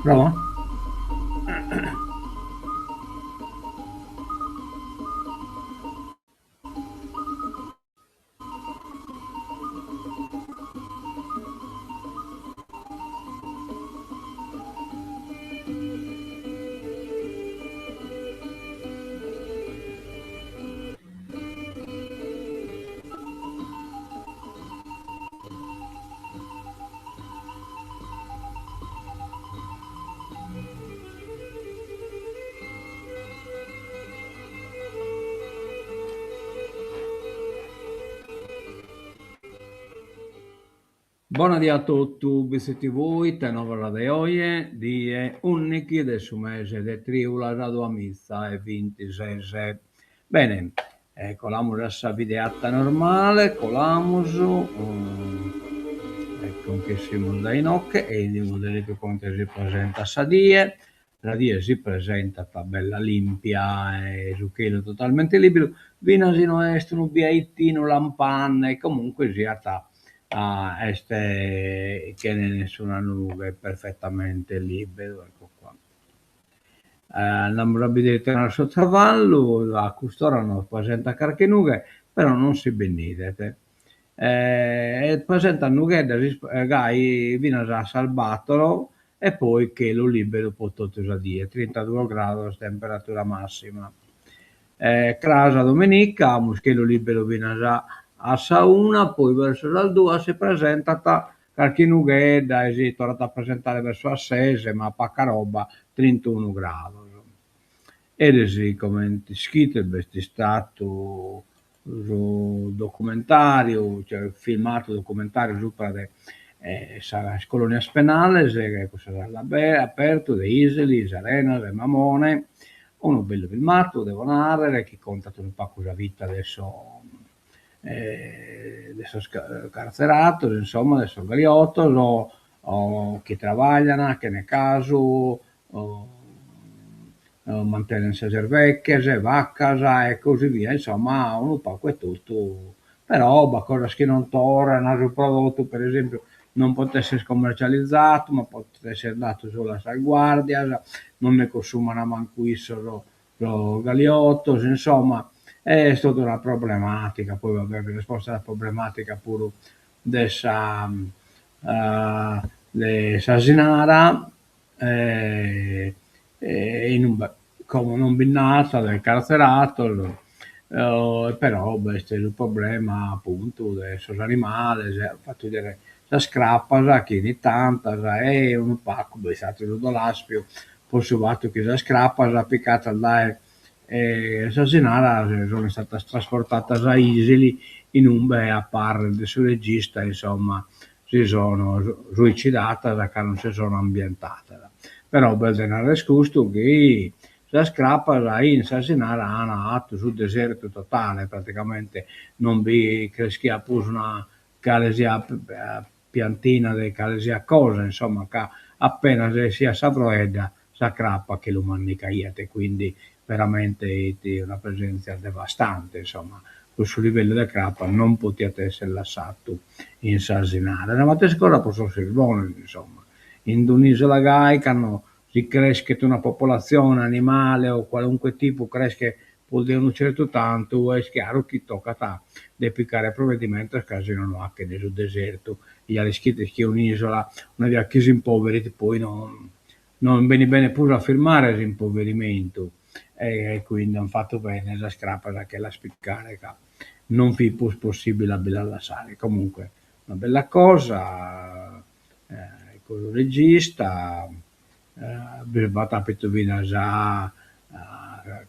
Prova. Bona die a totu, BTZTV, ite novas de oje, die ùndighi de su mese de trìulas duamiza e bintises. Bene, colamus a sa videata normale, colamus, ecco nch'essimus dae inoche e 'idimus deretu comente si presentat sa die, sa die si presentat bella limpia e su chelu totalmente liberu, finas si no est unu biaittinu lampande, comunque siat est chene nessuna nughe, perfettamente liberu, ecco qua. Andamus a bider ite narat su travallu, a cust'ora nos presentat carchi nughe, però non si bind'idet. E presentat nugheddas gai finas a sas battoro e poi chelu liberu po totu sa die, trintaduos grados temperatura massima. Cras dominica amus chelu liberu finas a sa una, poi verso sas duas si presentat carchi nughedda e si torrat a presentare verso a ses, ma paca roba, trintunu grados. Eris, comente ischides, b'est istadu su documentariu, cioè filmadu documentariu subra de sas colonias penales, cussas apertu de Isili, Is Arenas e Mamone, unu bellu filmadu, devo narrer, chi contat unu pagu sa vita de sos de sos cartzerados, insomma, de sos galiotos o chi trabaglian chene casu o mantenen sas erveches, vaccas e così via, insomma unu pagu 'e totu, però b'at cosas chi non torran, su prodottu per esempiu non podet esser commercializadu ma podet esser dadu solu a sas guardias, non nde cossuman mancu issos sos galiotos, insomma est totu una problematica, poi va bè b'est posta sa problematica puru de sa de s'Asinara e inube como non bi nd'at de cartzerados però b'est su problema apuntu de sos animales, ant fatu 'idere sas crapas chi fin tantas e unu pagu b'est ateru dolaspiu po su fatu chi sas crapas picadas dae s'Asinara sun istadas trasportadas a Isili inube a parrer de su regista insomma si sono suicidadas ca non si sono ambientadas. Però b'est de narrer custu chi sas crapas in s'Asinara an 'atu su desertu totale, praticamente non bi creschiat prus una cale siat piantina de cale siat cosa, insomma, ca appenas essiat sa froedda sa crapa che lu mandicaiat e quindi veramente 'it una presenzia devastante, insomma, cussu livellu de crapa non potiat esser lassatu in s'Asinara. Sa matessi cosa po sos sirbones, insomma, in d'un'isola gai cando si creschet una popolatzione animale o qualunque tipu creschet prus de unu certu tantu est chiaru chi tocat de picare provedimentos ca si nono 'achet su desertu, ja l'ischides chi un'isola una 'ia chi s'impoverit poi non non benit bene prus a firmare s'impoverimentu e quindi an fatu bene sas crapas a che las picare ca non fit prus possibile a bi las lassare. Comunque una bella cosa cun su regista b'at apitu finas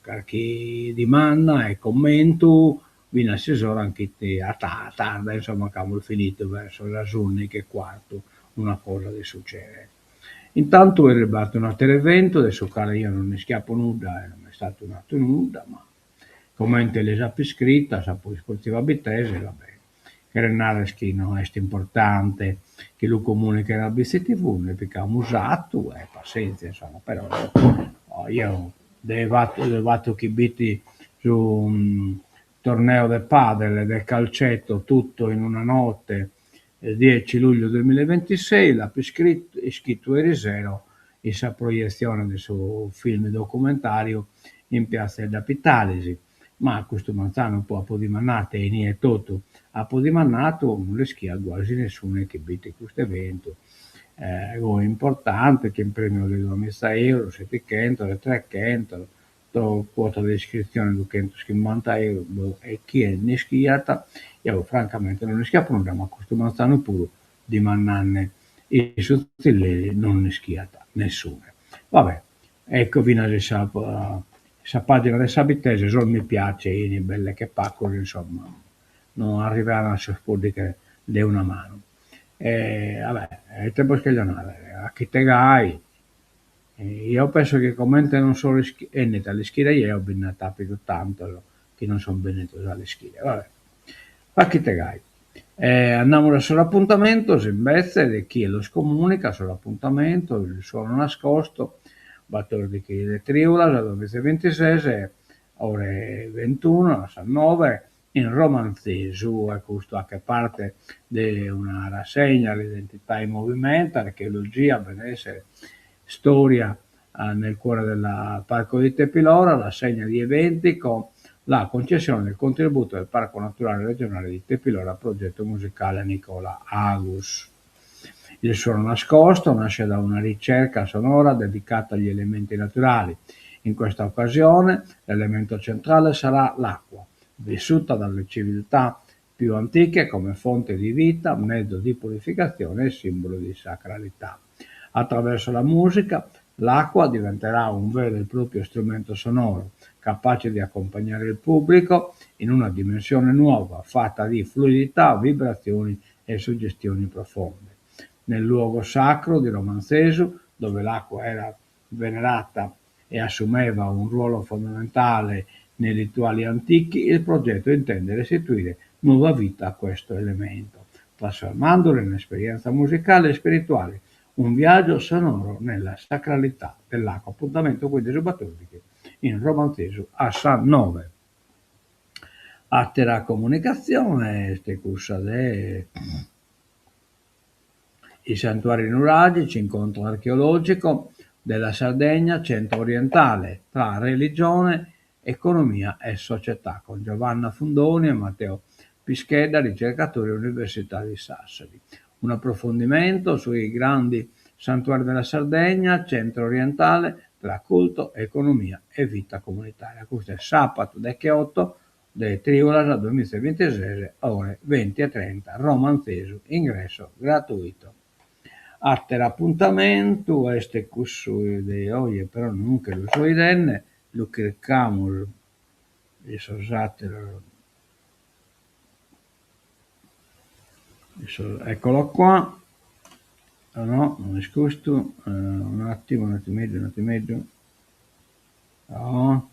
carchi dimanda e commentu finas si s'ora nch'it a tarda, insomma ca amus finidu verso sas undighi e cuartu, una cosa de su genere. Intantu est arribadu un'ateru eventu de su cale eo non nd'ischiapo nudda e non m'est istadu nadu nudda, ma comente lis apo iscritu a sa Polisportiva Bittese, va bene, cheret narrer chi no est importante chi lu comunichen a BTZTV, nde picamus atu e passenzia insomma, però eo de fatu de fatu chi b'it su torneo de padel de calcetto tutto in una notte dieci luglio duemilaventisei, l'apo iscritu ischitu erisero. In sa proietzione de su film documentàriu in Piatzedda Pittalis. Ma custu manzanu poi apo dimandadu e inie etotu apo dimandadu, non l'ischiat guasi nessune chi b'it custu eventu goi importante chin premios de duamiza euros, setichentos e trechentos, cuota de iscritzione duchentos chimbanta euros, boh, e chie nd'ischiat, eo francamente non nd'ischia pro nudda, ma custu manzanu puru dimandande in su tzilleri non nd'ischiat nessune. Va bè, ecco finas in sa sa pagina de sa Bittese sos mi piace 'ini belle che pacos, insomma, no arrivaian a sos poddighes de una manu. E va bè, ite bos cherjo narrer, 'achite gai, Eo penso chi comente non so 'ennidu a l'ischire jeo bi nd'at apidu tantos chi non son bennidos a l'ischire. Va bè, fachite gai. E andamus a sos apuntamentos imbetze de chie los comunicat sos apuntamentos, il suono nascosto, battordighi de triulas duamiza e bintises, ore ventuno a sas noe, in Romantzesu e custu 'achet parte de una rassegna l'identità in movimento, archeologia, benessere, storia nel cuore del Parco di Tepilora, rassegna di eventi con la concessione del contributo del Parco Naturale Regionale di Tepilora progetto musicale Nicola Agus. Il suono nascosto nasce da una ricerca sonora dedicata agli elementi naturali. In questa occasione l'elemento centrale sarà l'acqua, vissuta dalle civiltà più antiche come fonte di vita, mezzo di purificazione e simbolo di sacralità. Attraverso la musica, l'acqua diventerà un vero e proprio strumento sonoro, capace di accompagnare il pubblico in una dimensione nuova, fatta di fluidità, vibrazioni e suggestioni profonde. Nel luogo sacro di Romantzesu, dove l'acqua era venerata e assumeva un ruolo fondamentale nei rituali antichi, il progetto intende restituire nuova vita a questo elemento, trasformandolo in esperienza musicale e spirituale, un viaggio sonoro nella sacralità dell'acqua. Appuntamento quindi su battordighi in Romantzesu a sas noe. Àtera comunicatzione est cussa de I santuari nuragici, incontro archeologico della Sardegna centro-orientale tra religione, economia e società con Giovanna Fundoni e Matteo Pischedda, ricercatori Università di Sassari. Un approfondimento sui grandi santuari della Sardegna centro-orientale tra culto, economia e vita comunitaria. Custu est sàpatu decheoto de trìulas duamiza e bintises, ore 20:30, Romantzesu, ingresso gratuito. Àteru apuntamentu est cussu de oje, però non nche lu so 'idende, lu chircamus in sos àteros, eccolo qua, no, non est custu, un'attimu, un'attimeddu, un'attimeddu, no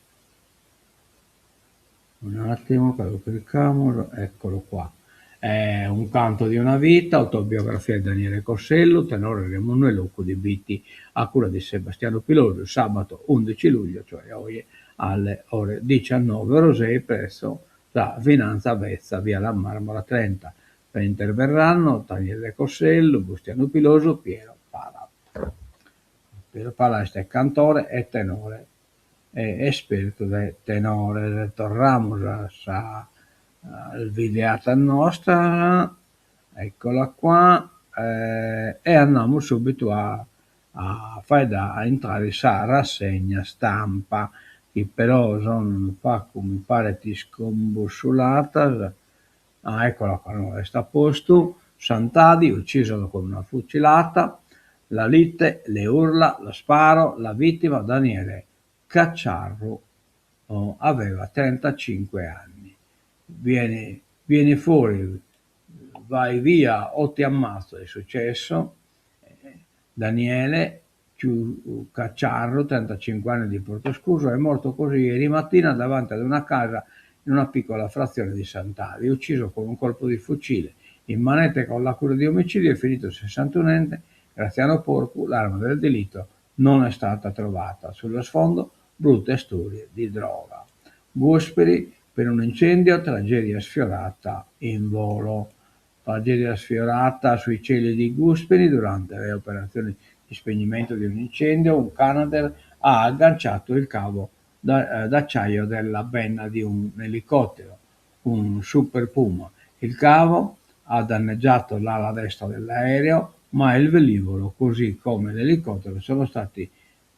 Un'attimo che lu chircamus, eccolo qua. È un canto di una vita, autobiografia di Daniele Cossellu, tenore Remunnu 'e Locu di Bitti, a cura di Sebastiano Pilosu, sabato 11 luglio, cioè oje, alle ore 19, Orosei presso sa Finanza Betza, via La Marmora 30. Interverranno Daniele Cossellu, Bustianu Pilosu, Piero Pala. Piero Pala est cantore e tenore. e espertu de tenores. Torramus a sa videata nostra, eccola qua, e andamus subitu a a faeddare, a intrare in sa rassegna stampa, chi però son unu pacu, mi paret, iscombussuladas, ah eccola qua, no est a postu, Santadi ucciso con una fucilata, la lite, le urla, lo sparo, la vittima Daniele Cacciarru aveva 35 anni. Vieni, vieni fuori, vai via o ti ammazzo, è successo. Daniele Cacciarru, 35 anni di Portoscuso, è morto così ieri mattina davanti ad una casa in una piccola frazione di Santadi, ucciso con un colpo di fucile. In manette con l'accusa di omicidio è finito il 61enne Graziano Porcu, l'arma del delitto non è stata trovata. Sullo sfondo brutte storie di droga. Guspini per un incendio, tragedia sfiorata in volo. Tragedia sfiorata sui cieli di Guspini durante le operazioni Di spegnimento di un incendio, un Canadair ha agganciato il cavo d'acciaio della benna di un elicottero, un Super Puma. Il cavo ha danneggiato l'ala destra dell'aereo, ma il velivolo, così come l'elicottero, sono stati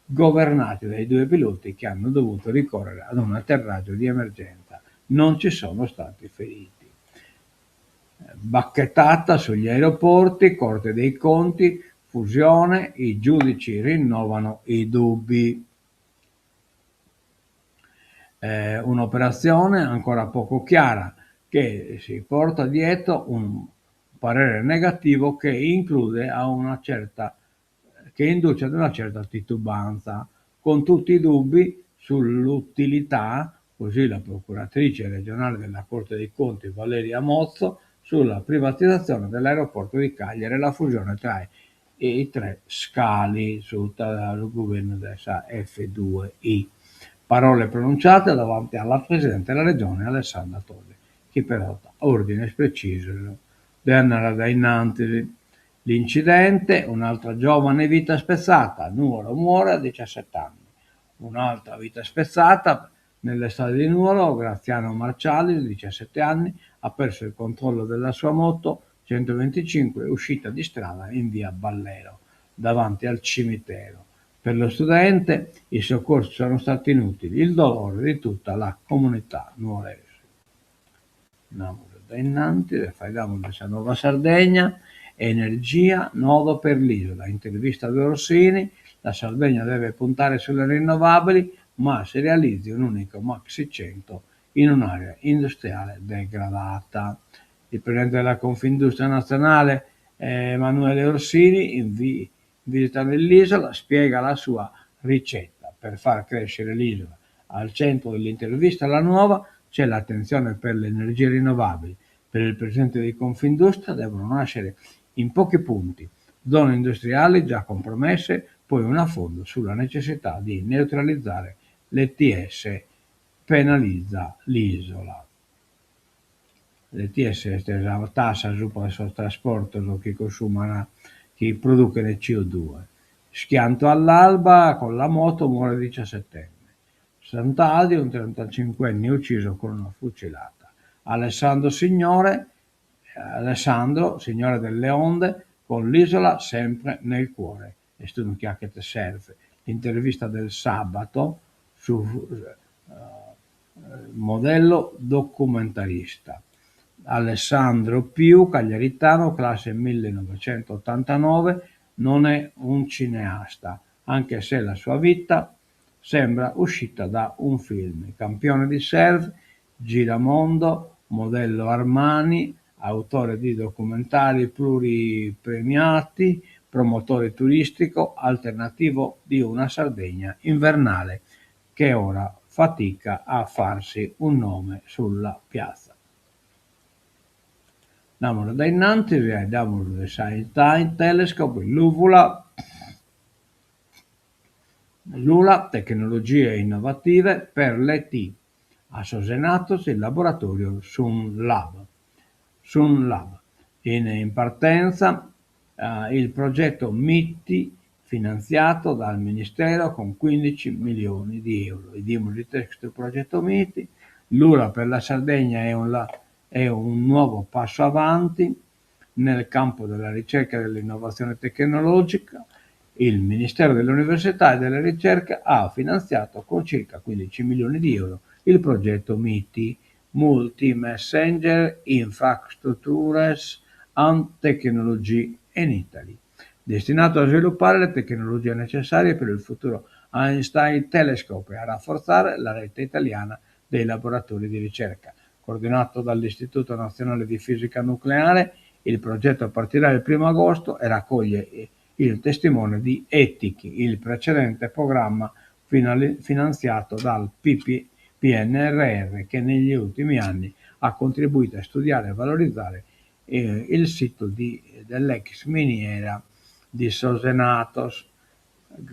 governati dai due piloti che hanno dovuto ricorrere ad un atterraggio di emergenza. Non ci sono stati feriti. Bacchettata sugli aeroporti, Corte dei Conti, fusione, i giudici rinnovano i dubbi. Un'operazione ancora poco chiara che si porta dietro un parere negativo che include a una certa, che induce ad una certa titubanza, con tutti i dubbi sull'utilità, così la procuratrice regionale della Corte dei Conti Valeria Motzo, sulla privatizzazione dell'aeroporto di Cagliari e la fusione tra i tre scali sutta su guvernu de sa F2I. Parole pronunciate davanti alla presidente della Regione Alessandra Todde, chi però dat òrdines precisos de andare a dae in antis. L'incidente, un'altra giovane vita spezzata, a Nuoro muore a 17 anni. Un'altra vita spezzata nelle strade di Nuoro, Graziano Marciali, di 17 anni, ha perso il controllo della sua moto 125 uscita di strada in via Ballero, davanti al cimitero. Per lo studente i soccorsi sono stati inutili, il dolore di tutta la comunità nuorese. Andamus a dae innantis e faeddamus de sa Nuova Sardegna, energia, nodo per l'isola. Intervista de Orsini, la Sardegna deve puntare sulle rinnovabili, ma si realizzi un unico maxi centro in un'area industriale degradata. Il presidente della Confindustria nazionale Emanuele Orsini, in visita nell'isola, spiega la sua ricetta per far crescere l'isola. Al centro dell'intervista alla Nuova c'è l'attenzione per le energie rinnovabili. Per il presidente di Confindustria devono nascere in pochi punti, zone industriali già compromesse, poi un affondo sulla necessità di neutralizzare l'ETS penalizza l'isola. L'ETS est sa tassa subra sos trasportos chi consuman, chi produchen CO due. Schianto all'alba con la moto muore diciassettenne. Santadi, un trentacinquenne ucciso con una fucilata. Alessandro Signore, Alessandro, signore delle onde, con l'isola sempre nel cuore. Est unu chi 'achet surf. L'intervista del sabato su modello documentarista. Alessandro Piu, cagliaritano, classe 1989, non è un cineasta, anche se la sua vita sembra uscita da un film. Campione di surf, giramondo, modello Armani, autore di documentari pluripremiati, promotore turistico alternativo di una Sardegna invernale che ora fatica a farsi un nome sulla piazza. Andamus dae innantis e faeddamus de s'Einstein Telescope in Lùvula, Lula, tecnologie innovative per l'ET. A Sos Enattos il laboratòriu SUNLAB. SUNLAB. In in partenza il progetto MITI finantziato dal Ministero con 15 milioni di euro. 'Idimus ite est custu progetu MITI. Lula per la Sardegna è un è un nuovo passo avanti nel campo della ricerca e dell'innovazione tecnologica. Il Ministero dell'Università e della Ricerca ha finanziato con circa 15 milioni di euro il progetto MITI, Multi-Messenger Infrastructures and Technology in Italy, destinato a sviluppare le tecnologie necessarie per il futuro Einstein Telescope e a rafforzare la rete italiana dei laboratori di ricerca. Coordinato dall'Istituto Nazionale di Fisica Nucleare, il progetto partirà il primo agosto e raccoglie il testimone di ETIC, il precedente programma finanziato dal PP PNRR che negli ultimi anni ha contribuito a studiare e valorizzare il sito di, dell'ex miniera di Sos Enattos,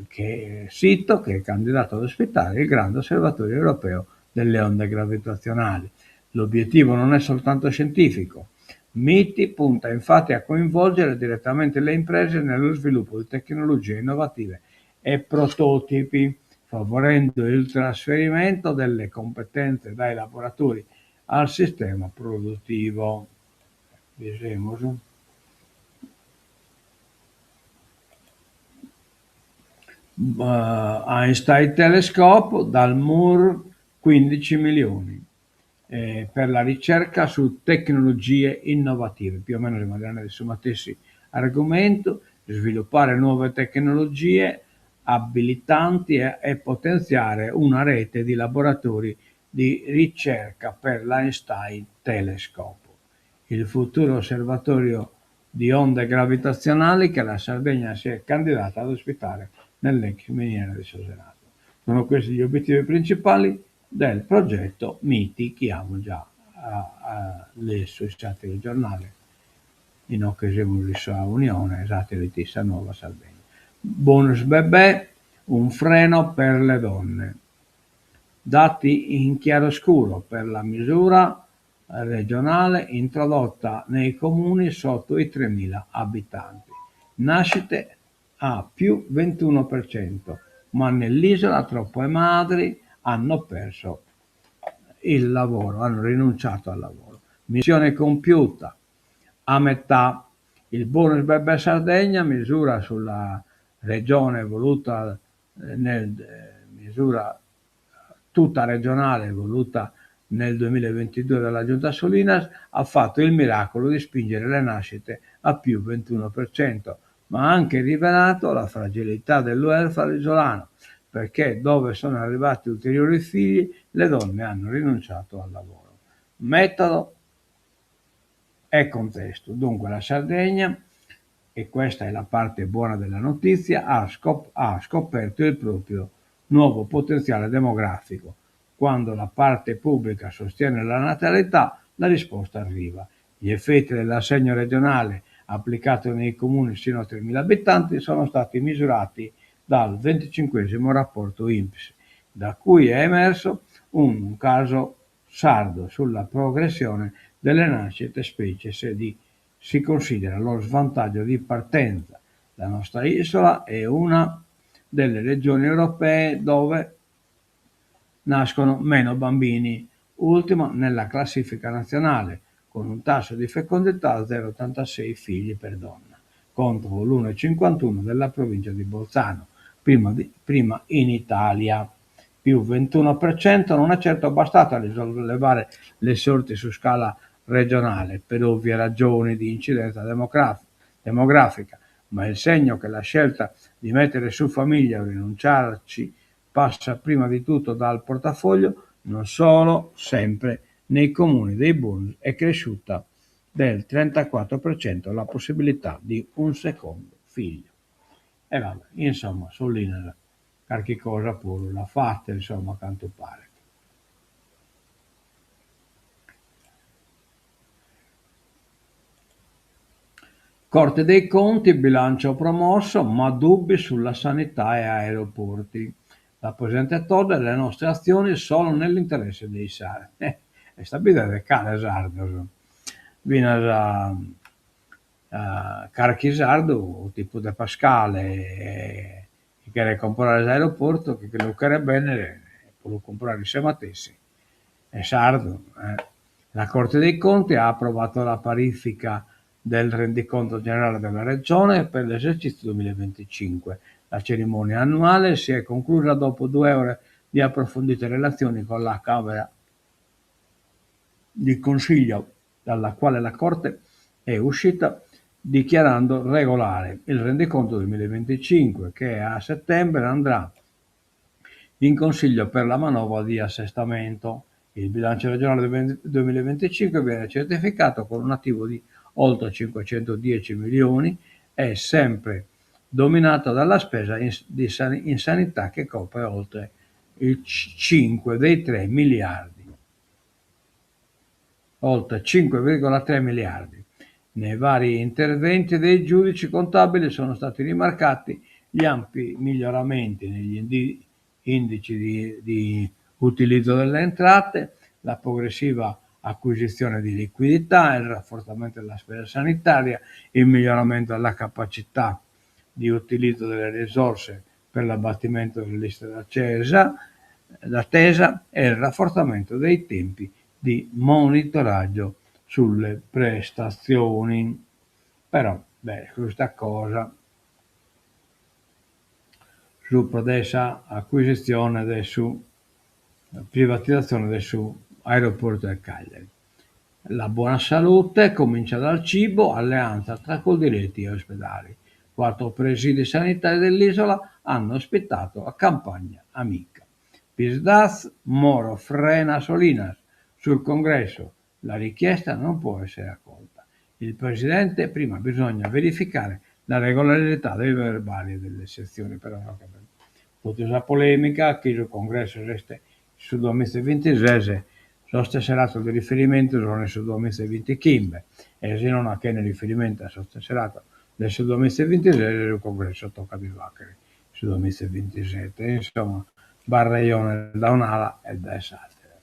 che, sito che è candidato ad ospitare il grande osservatorio europeo delle onde gravitazionali. L'obiettivo non è soltanto scientifico. MITI punta infatti a coinvolgere direttamente le imprese nello sviluppo di tecnologie innovative e prototipi, favorendo il trasferimento delle competenze dai laboratori al sistema produttivo. Bi semus. Einstein Telescope, dal Mur 15 milioni per la ricerca su tecnologie innovative, più o meno semus andende de su matessi argumentu, sviluppare nuove tecnologie abilitanti e potenziare una rete di laboratori di ricerca per l'Einstein Telescope, il futuro osservatorio di onde gravitazionali che la Sardegna si è candidata ad ospitare nell'ex miniera di San Sono questi gli obiettivi principali del progetto MITI chi amus già lesu in s'ateru giornale, inoghe semus in sa Unione, s'ateru fit sa Nuova Sardegna. Bonus bebè, un freno per le donne. Dati in chiaroscuro per la misura regionale introdotta nei comuni sotto i 3.000 abitanti. Nascite a più 21%, ma nell'isola troppe madri hanno perso il lavoro, hanno rinunciato al lavoro. Missione compiuta a metà. Il bonus bebè Sardegna misura sulla regione voluta nel misura tutta regionale voluta nel 2022 dalla Giunta Solinas ha fatto il miracolo di spingere le nascite a più 21%, ma ha anche rivelato la fragilità del welfare isolano, perché dove sono arrivati ulteriori figli le donne hanno rinunciato al lavoro. Metodo e contesto. Dunque la Sardegna, e questa è la parte buona della notizia, ha, scop- ha scoperto il proprio nuovo potenziale demografico. Quando la parte pubblica sostiene la natalità, la risposta arriva. Gli effetti dell'assegno regionale applicato nei comuni sino a 3.000 abitanti sono stati misurati dal 25 rapporto INPS, da cui è emerso un caso sardo sulla progressione delle nascite, specie se di, si considera lo svantaggio di partenza. La nostra isola è una delle regioni europee dove nascono meno bambini, ultima nella classifica nazionale, con un tasso di fecondità 0,86 figli per donna, contro l'1,51 della provincia di Bolzano, prima, di, prima in Italia. Più 21% non è certo bastato a risollevare le sorti su scala regionale, per ovvie ragioni di incidenza demografica, ma il segno che la scelta di mettere su famiglia o rinunciarci passa prima di tutto dal portafoglio, non solo sempre nei comuni dei bonus è cresciuta del 34% la possibilità di un secondo figlio. E vabbè, insomma, Solinas carchi cosa puru l'at fata, insomma, a cantu paret. Corte dei Conti, bilancio promosso, ma dubbi sulla sanità e aeroporti. La Presidente Todde, le nostre azioni sono nell'interesse dei sardi. Est a bìdere de cale sardos. Finas a carchi sardu, tipu De Pascale, chi cheret comporare s'aeroportu, chi lu cheret bèndere po lu comporare isse matessi, est sardu. La Corte dei Conti ha approvato la parifica del rendiconto generale della Regione per l'esercizio 2025. La cerimonia annuale si è conclusa dopo 2 ore di approfondite relazioni con la Camera di Consiglio, dalla quale la Corte è uscita dichiarando regolare il rendiconto 2025, che a settembre andrà in Consiglio per la manovra di assestamento. Il bilancio regionale 2025 viene certificato con un attivo di oltre 510 milioni, è sempre dominato dalla spesa in, di, in sanità che copre oltre il 5 dei 3 miliardi. Oltre 5,3 miliardi. Nei vari interventi dei giudici contabili sono stati rimarcati gli ampi miglioramenti negli indici di, di utilizzo delle entrate, la progressiva acquisizione di liquidità, il rafforzamento della spesa sanitaria, il miglioramento della capacità di utilizzo delle risorse per l'abbattimento delle liste d'attesa e il rafforzamento dei tempi di monitoraggio sulle prestazioni. Però, beh, custa cosa supra de sa acquisitzione de su privatizatzione de su aeroportu de Cagliari. La buona salute comincia dal cibo, alleanza tra Coldiretti e ospedali. Quattro presidi sanitari dell'isola hanno ospitato la campagna amica. Psd'Az, Moro frena Solinas. Sul congresso la richiesta non può essere accolta. Il presidente prima bisogna verificare la regolarità dei verbali delle sezioni. Però totu sa polemica chi su congresso est in su duamiza e bintises, sos tesseratos de riferimentu sun in su duamiza e bintichimbe e si non achene riferimentu a sos tesseratos de su duamiza e bintises su congresso tocat de lu achere in su duamiza e bintisete. Insomma b'at rejone dae un'ala e dae s'atera.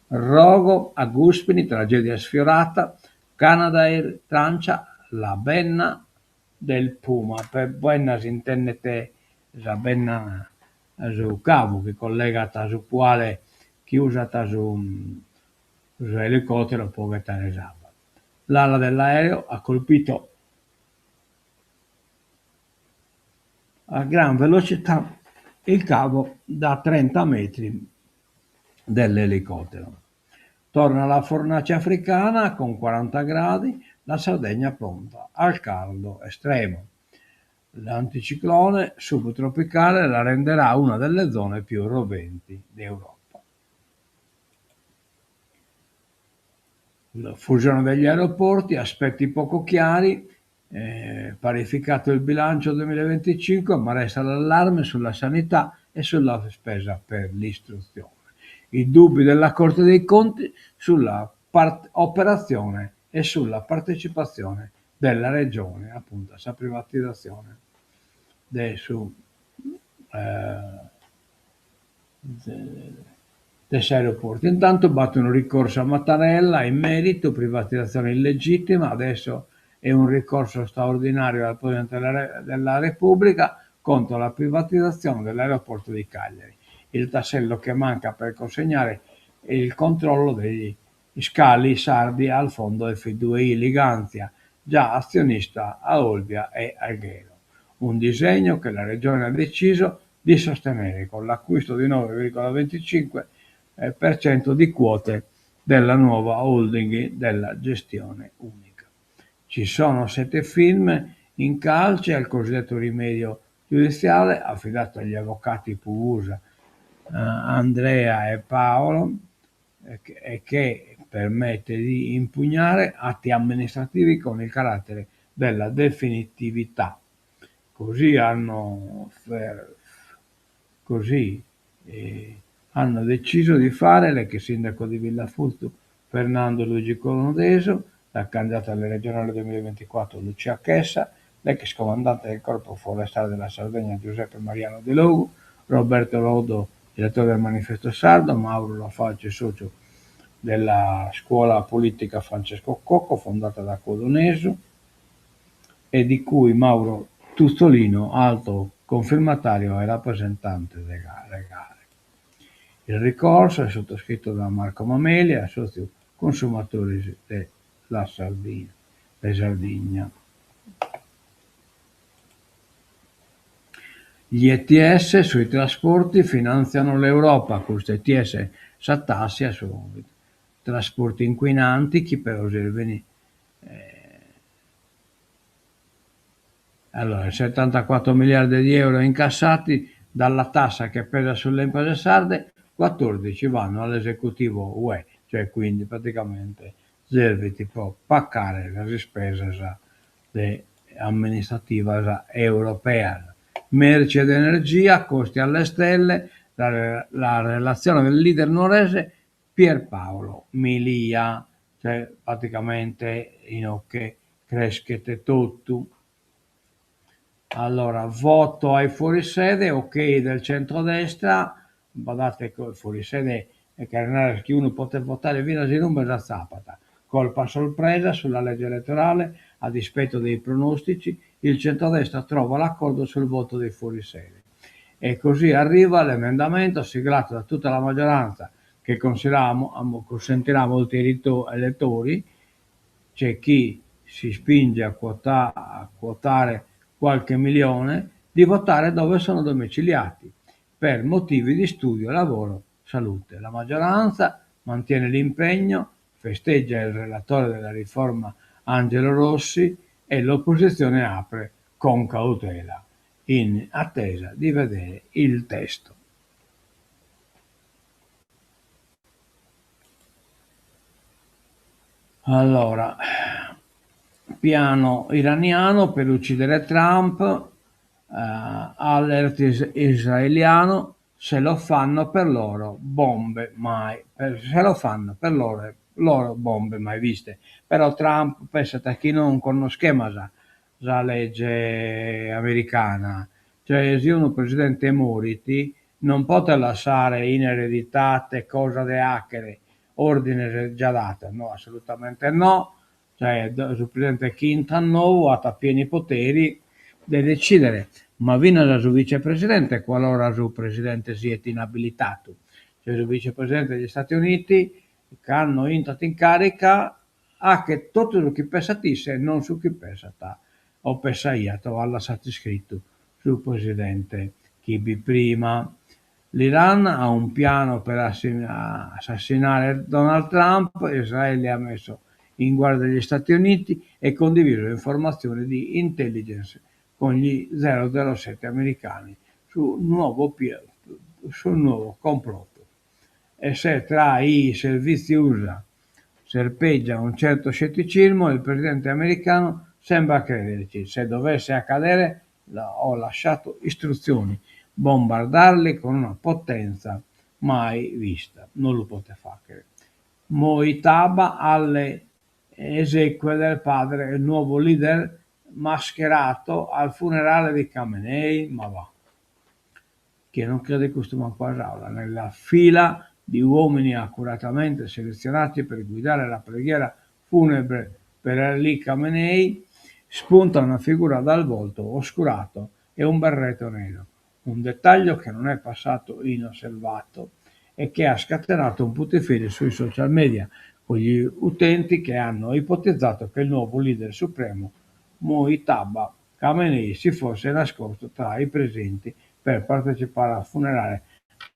Rogo a Guspini, tragedia sfiorata, Canadair trancia la benna del Puma. Per benna s'intendet sa benna, su cavu chi collegat su cuale chi usat su s'elicotero pro ghetare s'abba. L'ala dell'aereo ha colpito a gran velocità il cavo da 30 metri dell'elicottero. Torna la fornace africana con 40 gradi, la Sardegna pronta al caldo estremo. L'anticiclone subtropicale la renderà una delle zone più roventi d'Europa. La fusione degli aeroporti, aspetti poco chiari, eh, parificato il bilancio 2025, ma resta l'allarme sulla sanità e sulla spesa per l'istruzione. I dubbi della Corte dei Conti sulla part- operazione e sulla partecipazione della Regione, appunto, a sa privatizatzione de su eh, de s'aeroportu. Intanto b'at unu ricorso a Mattarella in merito, privatizatzione illegittima, adesso è un ricorso straordinario al Presidente della, della Repubblica contro la privatizzazione dell'aeroporto di Cagliari. Il tassello che manca per consegnare il controllo degli scali sardi al fondo F2I Ligantia, già azionista a Olbia e Alghero. Un disegno che la Regione ha deciso di sostenere con l'acquisto di 9,25% di quote della nuova holding della gestione unica. Ci sono sette firme in calce al cosiddetto rimedio giudiziale affidato agli avvocati Pugusa, eh, Andrea e Paolo e che permette di impugnare atti amministrativi con il carattere della definitività. Così hanno, così, eh, hanno deciso di fare l'ex sindaco di Villafuttu Fernando Luigi Conodesu, la candidata alle regionali 2024 Lucia Chessa, l'ex comandante del Corpo Forestale della Sardegna Giuseppe Mariano Delogu, Roberto Loddo, direttore del Manifesto Sardo, Mauro Lafalce, socio della scuola politica Francesco Cocco, fondata da Codonesu, e di cui Mauro Tuzzolino, alto confirmatario e rappresentante legale. Il ricorso è sottoscritto da Marco Mameli, assòtziu consumatori della Sardegna. De Sardigna. Gli ETS sui trasporti finanziano l'Europa, custu ETS sa tassa su trasporti inquinanti chi però servint Allora, 74 miliardi di euro incassati dalla tassa che pesa sulle imprese sarde, 14 vanno all'esecutivo UE, cioè quindi praticamente servint pro pacare sas ispesas de amministrativas europeas. Merci ed energia, costi alle stelle, la, la relazione del leader nuorese Pierpaolo Milia, cioè praticamente inoghe creschet totu. Allora, voto ai fuorisede, ok del centrodestra, badate che fuorisede E cheret narrer chi unu potet votare finas in ube s'atzapat. Colpo a sorpresa sulla legge elettorale, a dispetto dei pronostici, il centrodestra trova l'accordo sul voto dei fuorisede. E così arriva l'emendamento siglato da tutta la maggioranza che consentirà a molti elettori, c'è chi si spinge a, quota, a quotare qualche milione, di votare dove sono domiciliati, per motivi di studio, lavoro, salute. La maggioranza mantiene l'impegno, festeggia il relatore della riforma Angelo Rossi e l'opposizione apre con cautela, in attesa di vedere il testo. Allora, piano iraniano per uccidere Trump, uh, alert israeliano, se lo fanno per loro bombe mai, se lo fanno per loro, loro bombe mai viste. Però Trump pensat chi non connoschemas sa lege americana, cioè si unu presidente morit non potet lassare in ereditate cosa de 'achere, ordines già datos, no, assolutamente no, cioè su presidente chi intrat nou at pieni poteri de decidere, ma finas su vicepresidente qualora su presidente siet inabilitadu, cioè su vicepresidente degli Stati Uniti cando intrat in carica 'achet totu su chi pensat isse e non su chi pensat o pensaiat o at lassadu iscritu su presidente chi bi prima. L'Iran ha un piano per assassinare Donald Trump, Israele ha messo in guardia gli Stati Uniti e condiviso informazioni di intelligence con gli 007 americani sul nuovo, sul nuovo complotto. E se tra i servizi USA serpeggia un certo scetticismo, il presidente americano sembra crederci. Se dovesse accadere, ho lasciato istruzioni, bombardarli con una potenza mai vista. Non lu potet faghere. Mojtaba alle esequie del padre, il nuovo leader mascherato al funerale di Khamenei, ma va. Chie non credet custu mancu a s'aula, nella fila di uomini accuratamente selezionati per guidare la preghiera funebre per Ali Khamenei, spunta una figura dal volto oscurato e un berretto nero. Un dettaglio che non è passato inosservato e che ha scatenato un putiferio sui social media, con gli utenti che hanno ipotizzato che il nuovo leader supremo Mojtaba Khamenei si fosse nascosto tra i presenti per partecipare al funerale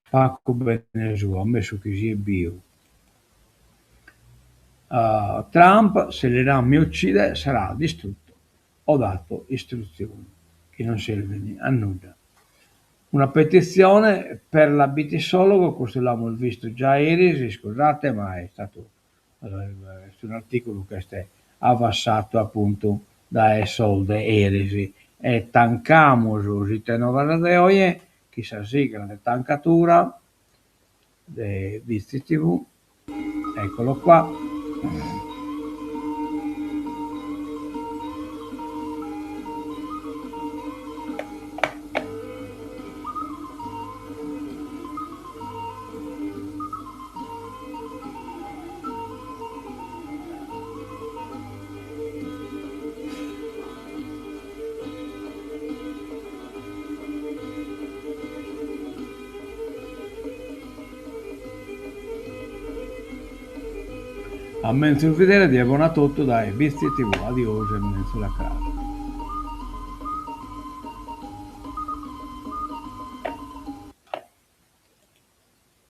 pagu bene suo, ammesso chi siet biu. Uh, Trump, se l'Iran mi uccide, sarà distrutto. Ho dato istruzioni chi non servint a nudda. Una petizione per la Bitisologo, custu l'amus bistu giai eris, iscusate, ma est istadu est un'articulu chi est avassadu apuntu dae sos de eris. E tancamus s'Ite Novas de oje chin sa sigla de tancatura de Bitzi TV, eccolo qua. A menzus bidere, die bona a totu dae Bitzi TV. Adiosu e menzus a cras.